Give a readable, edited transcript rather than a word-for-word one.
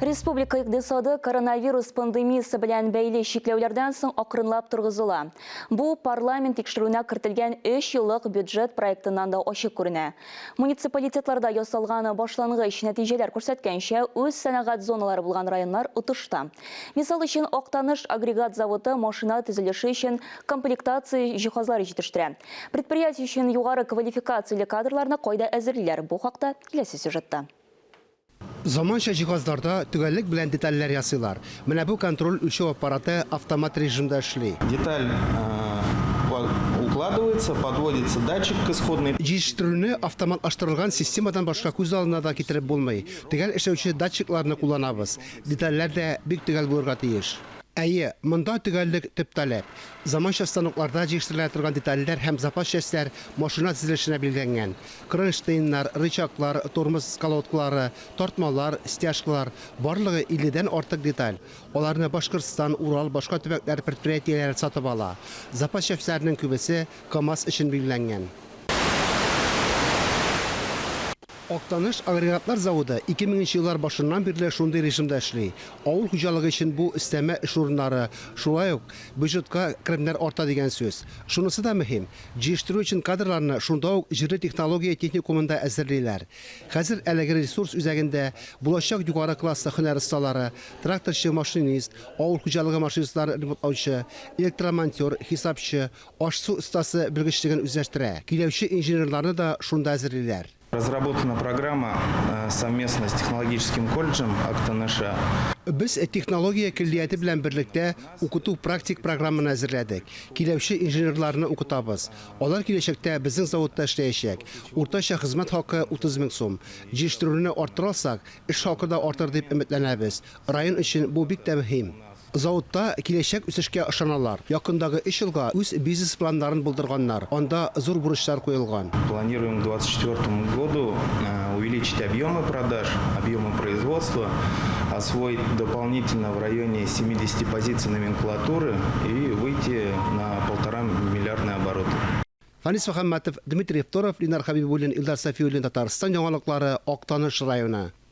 Республика икътисады коронавирус пандемиясе белән бәйле чикләүләрдән соң акрынлап торгызыла. Бу парламент тикшерүенә кертелгән өч еллык бюджет проектыннан да ачык күренә. Муниципалитетларда ясалган башлангыч нәтиҗәләр күрсәткәнчә, үз сәнәгать зоналары булган районнар отышта. Мисал өчен, Актаныш агрегат заводы машина төзелеше өчен комплектация җиһазлары җитештерә. Предприятие өчен югары квалификацияле кадрларны кайда әзерлиләр? Бу хакта киләсе сюжетта. Заманча җиһазларда төгәллек белән детальләр ясыйлар. Менә бу контроль үлчәү аппараты автомат режимда эшли. Деталь укладывается, подводится датчик к исходной. Җитештерүне автоматлаштырылган системадан башка күз алдына да китереп булмый. Төгәл эшләүче датчикларны кулланабыз. Детальләр дә бик төгәл булырга тиеш. Әйе, монда төгәллек төп таләп. Заманча станокларда җитештерелә торган детальләр һәм запас частьләр машина төзелешенә билгеләнгән. Кронштейннар, рычаглар, тормоз колодкалары, тартмалар, стяжкалар, барлыгы илледән артык деталь. Аларны Башкортстан, Урал, башка төбәкләр предприятиеләре сатып ала. Запас частьләрнең күбесе КАМАЗ өчен билгеләнгән. Актаныш агрегатлар заводы 2000 нче еллар башыннан бирле шундый режимда эшли. Авыл хуҗалыгы өчен бу өстәмә эш урыннары, шулай ук бюджетка керемнәр арта дигән сүз. Шунысы да мөһим, җыештыру өчен кадрларны шунда ук җирле технология техникумында әзерлиләр. Хәзер әлеге ресурс үзәгендә булачак югары класслы һөнәр осталары, тракторчы-машинист, авыл хуҗалыгы машинистларын ремонтлаучы, электромонтер, хисапчы, Аш-су остасы белгечлеген үзләштерә. Көйләүче инженерларны да шунда әзерлиләр. Разработана программа совместно с технологическим колледжем Актаныша. Без технология көллияте белән берлектә укыту-практик программаны әзерләдек. Көйләүче инженерларны укытабыз. Алар киләчәктә безнең заводта эшләячәк. Уртача хезмәт хакы 30 мең сум. Җитештерүне арттыра алсак, эш хакы да артыр дип өметләнәбез. Район өчен бу бик тә мөһим. Заводта киләчәк үсешкә ышаналар. Якындагы өч елга үз бизнес-планнарын булдырганнар, анда зур бурычлар куелган. Планируем к двадцать четвертому году увеличить объемы продаж, объемы производства, освоить дополнительно в районе 70 позиций номенклатуры и выйти на полтора миллиардный оборот. Фәнис Мөхәммәтов, Дмитрий Второв, Ленар Хәбибуллин, Илдар Сафиуллин, Татарстан яңалыклары, Актаныш районы.